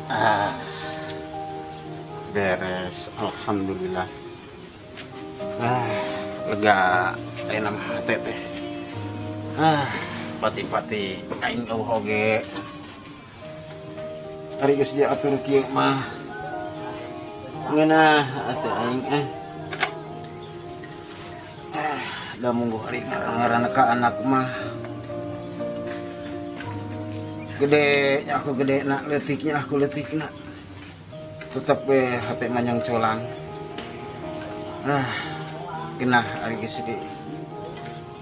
Ah, beres, alhamdulillah. Ah, lega ayeuna mah hate teh. Ah, pati-pati aing euweuh oge. Ari geus diatur kieu mah. Ngeunah atuh aing eh. Ah, da mungguh ari ngaran ka anak mah. Gede nya aku gede nak leutiknya aku leutikna. Tetep we hate mah nyongcolang. Ah, genah ari geus di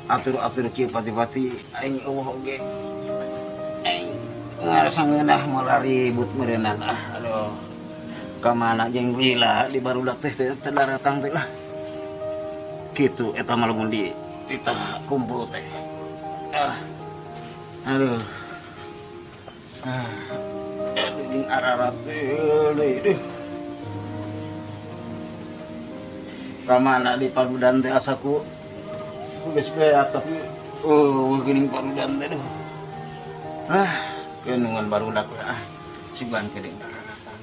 atur-atur kieu pati-pati aing euweuh oge. Aing ngarasa ngeunah moal ribut meureunnan ah aduh. Ka mana jeung lila di barudak teh teu daratang teh lah. Kitu eta mah lamun di titah kumpul teh. Ah. Aduh. Ah. Aduh jeung ararat deui duh. Ka mana di padudan teh asaku geus beak tapi oh geuning padudan teh duh. Ah, kenungan barudak we ah. Sugan geuning daratang.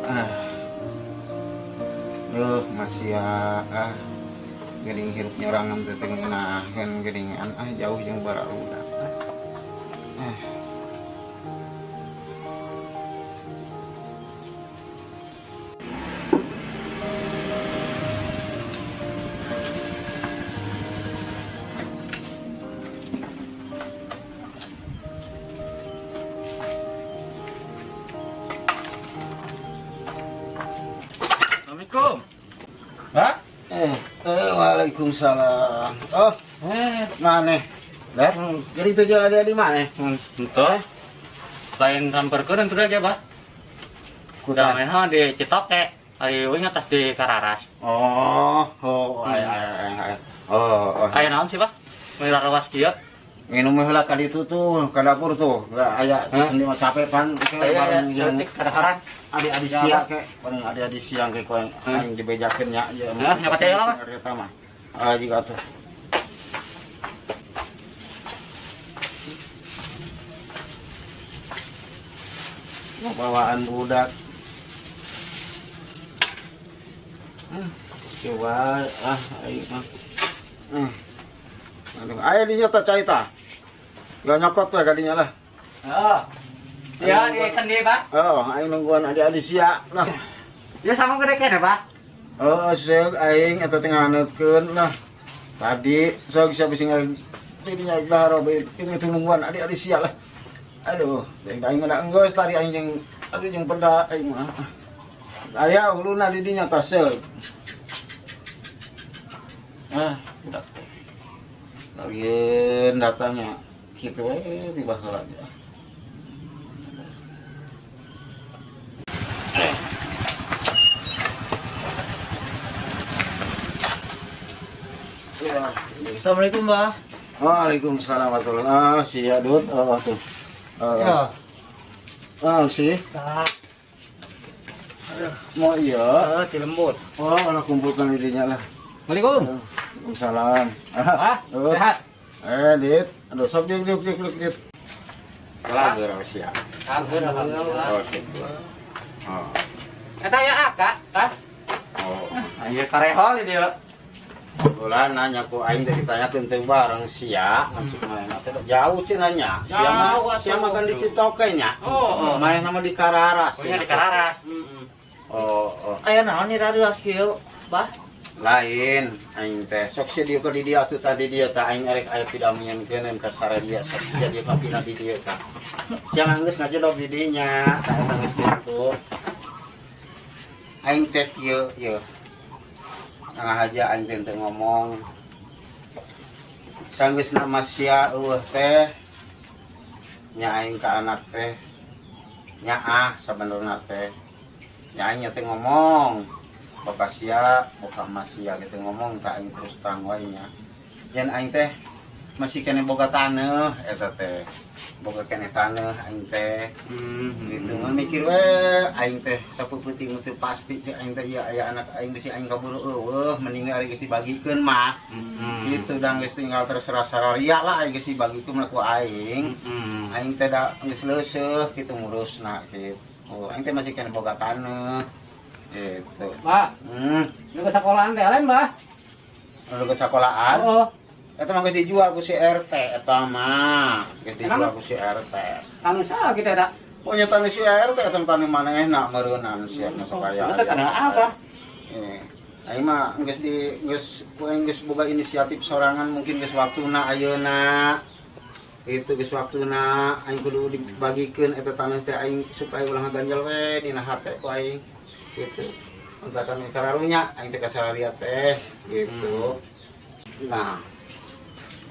Ah. Duh, masih ya ah. Geuning hirup nyorangan teh teu ngeunaheun geuningan ah jauh jeung barudak. Ah. Assalamualaikum. Hah? Waalaikumsalam. Oh, maneh? Ler, jadi itu jalan dia di mana? Ente. Lain samperkeun itu aja, Bah. Kuda mah di Citoke, ari uing atas di Kararas. Oh, oh, ay, ay, ay, ay. Oh, oh. Aya naon sih, Bah? Mira rawas kieu. Minum heula ka ditu tuh, ka dapur tuh. Enggak aya ini mah capek pan. Aya leutik kadaharan. Adik-adik siang ke, bareng adik-adik siang ke ku aing dibejakeun nya ieu. Hah, nyapa teh lah, Bah? Eta mah. Ah, jiga tuh. Bawaan budak. Coba ah aing mah. Aduh, aya dinya tah cai tah. Gak nyokot we kadinya lah. Heeh. Ya di sendi, Pak. Oh, aing nungguan adik-adik sia lah. Ya sama gede kene, Pak. Oh, seug aing eta teh nganeutkeun lah. Tadi sok sia bisi ngal dinya dahar itu nungguan adik-adik sia lah. Aduh, aing mah enggeus tadi aing jeung aduh jeung peda aing mah. Aya huluna di dinya tah seug. Ah, budak teh. Lagian datangnya kitu we tiba heula aja. Ya. Assalamualaikum, Bah. Waalaikumsalam warahmatullahi wabarakatuh. Ah, sia Dut. Oh, tuh. Ya. Ah, sih. Tah. Mau iya. Heeh, ti lembut. Oh, lah kumpulkan didinya lah. Assalamualaikum. Waalaikumsalam. Ah, sehat. Dit. Aduh, sok dik dik dik dik. Lager sia. Alhamdulillah. Oh, gitu. Oh. Eta ya aka, ah? Oh. Aya karehol di dieu. Ulah nanya ku aing teh ditanyakeun teh bareng sia, maksud manehna teh jauh cenah nya. Sia mah sia mah kan di Citoke nya. Oh, oh. Manehna mah di Kararas. Oh, nya di Kararas. Oh, oh. Aya naon nih raruas kieu, Bah? Lain aing teh sok sia dieu ka di dieu atuh tadi dieu tah aing erek aya pidamieunkeun ka saredia sok sia dieu ka pina di dieu tah. Sia geus ngajedog di dinya, tah eta geus kitu. Aing teh kieu ieu. Tengah aja aing teh teu ngomong. Sanggeus nama sia eueuh teh nya aing ka anak teh nyaah sabenerna teh. Nya aing nya teh ngomong. Bapak sia, bapak mas sia gitu ngomong ka aing terus terang wae nya. Yen aing teh Masih keneh boga taneuh eta teh. Boga keneh taneuh aing teh. Gitu ngan mikir we aing teh sapeupeting teu pasti cek aing teh ieu aya anak aing bisi aing kaburu euweuh, mending ari geus dibagikeun mah. Gitu dah, geus tinggal terserah sararia lah, aing geus dibagikeun mah ku aing. Aing teh da geus leuseuh kitu ngurusna gitu. Aing teh masih keneh boga taneuh. Gitu. Bah, nu ke sekolahan teh lain, Bah. Nu ke sekolahan? Oh, Eta mah geus dijual ku si RT eta mah. Geus dijual ku si RT. Anu saha kita eta? Punya tanah si RT eta mah, tanah manehna meureunnan sia mah sok aya. Eta tanah apa? Eh, aing mah geus di geus ku aing geus boga inisiatif sorangan, mungkin geus waktuna ayeuna. Itu geus waktuna aing kudu dibagikeun eta tanah teh aing supaya ulah ngaganjel we dina hate ku aing. Gitu. Entakan kararunya aing teh kasararia teh gitu. Nah,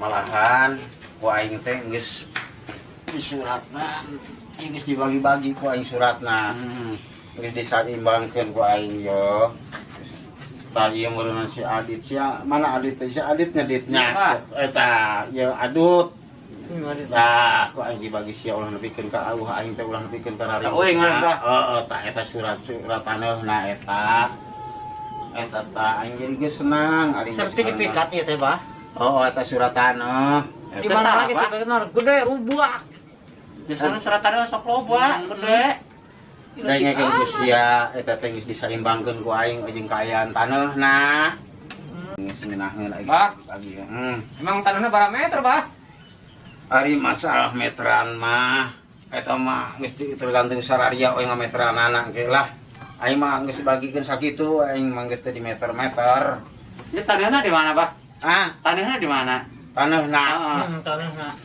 malahan ku aing teh geus di suratna, aing geus dibagi-bagi ku aing suratna. Geus disaimbangkeun ku aing yo. Tah, ieu meureunna si Adit sia, mana Adit teh? Si Adit ngeditnya. Eta ieu Adut. Tah, ku aing dibagi sia ulah nepikeun ka auh aing teh, ulah nepikeun ka rari. Tah, euy, ngaran, Bah. Heeh, tah eta surat surat taneuhna eta. Eta tah aing jadi geus senang ari geus. Sertifikat ieu teh, Bah. Oh, eta surat taneuh. Di mana lagi sih benar gede rubah. Di sana surat tanah sok loba, gede. Dengekeun ku sia, eta teh geus disaimbangkeun ku aing jeung kaayaan taneuhna. Geus ngeunaheun aing Bah. Bagi. Emang tanahnya berapa meter, Bah? Ari masalah meteran mah eta mah geus tergantung sararia we ngameteranana ge lah. Aing mah geus bagikeun sakitu, aing mah geus teu di meter-meter. Ini tanahnya di mana, Bah? Ah, Tanahnya di mana? Taneuhna. Heeh. Tanahna.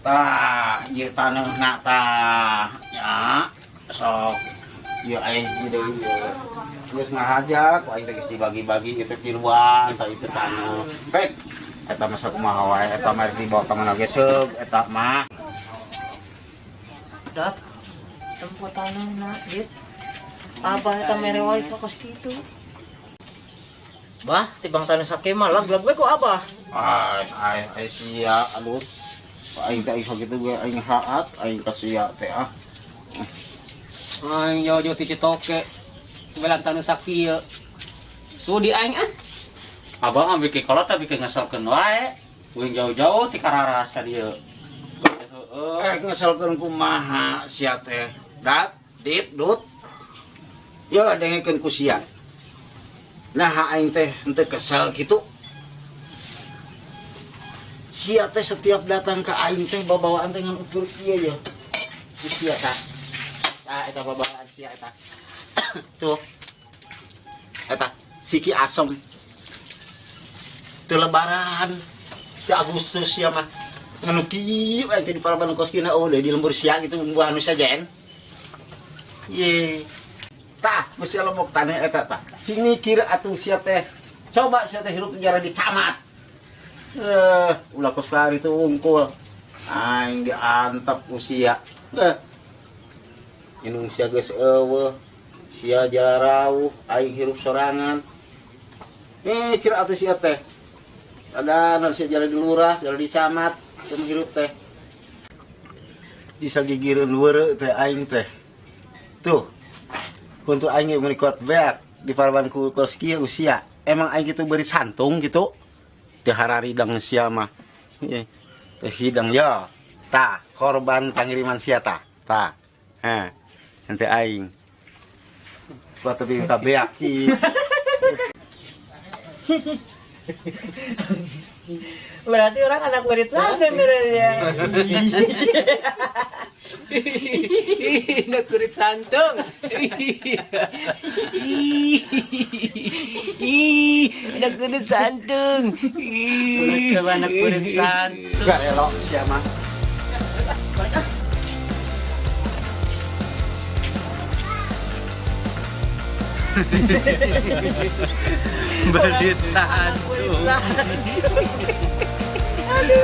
Tah, ieu taneuhna tah. Ya, sok. Ieu aing ieu deui ieu. Geus ngahaja ku aing teh geus dibagi-bagi itu tiluan tah itu taneuh. Baik. Eta mah sakumaha wae, eta mah rek dibawa ka mana ge seug eta mah. Dat. Tempat tanahna, dit. Abah eta mere wae kos kitu. Bah, tibang tanah sakieu mah lag-lag we ku abah. Ay, ay, ay sia, aduh. Aing teh iso kitu ge aing haat, aing ka sia teh ah. Aing jauh-jauh ti Citoke. Belan taneuh sakieu. Sudi aing ah. Abah mah bikin kolot bikin ngeselkeun wae. Uing jauh-jauh ti kararasa dieu. Heeh. Eh, ngeselkeun kumaha sia teh? Dat, dit, dut. Yo dengekeun ku sia. Nah, aing teh henteu kesel kitu. Sia teh setiap datang ke aing teh babawaan teh ngan ukur kieu ya. Ku sia tah. Tah eta babawaan sia eta. Tuh. Eta siki asem. Teu lebaran. Teu Agustus sia mah. Nganu kieu aing teh di paraban kos kieu, oh di lembur sia gitu buah anu sajen. Ye. Tah, mesti lebok tanah eta tah. Sing mikir atuh sia teh. Coba sia teh hirup sejarah di camat. Eh, ulah kos itu unggul. Aing diantep ku sia. Eh. Indung sia geus euweuh. Sia jarauh, aing hirup sorangan. Mikir atuh sia teh. Ada sia jalan di lurah, jalan di camat, teu hirup teh. Disagigireun weureu teh aing teh. Tuh. Untuk aing ge kuat beak di paraban ku kos kieu usia. Emang aing kitu beri santung gitu. Teu hararidang sia mah. Teu hidang ya. Tah, korban pangiriman sia tah. Tah. Heh. Henteu aing. Kuat tapi ka beak ki. Berarti orang anak murid santun ya. Anak murid santung. Ih, anak murid santung. Anak murid santun. Gak elok sia mah. Balik ah. Berit santung. Aduh.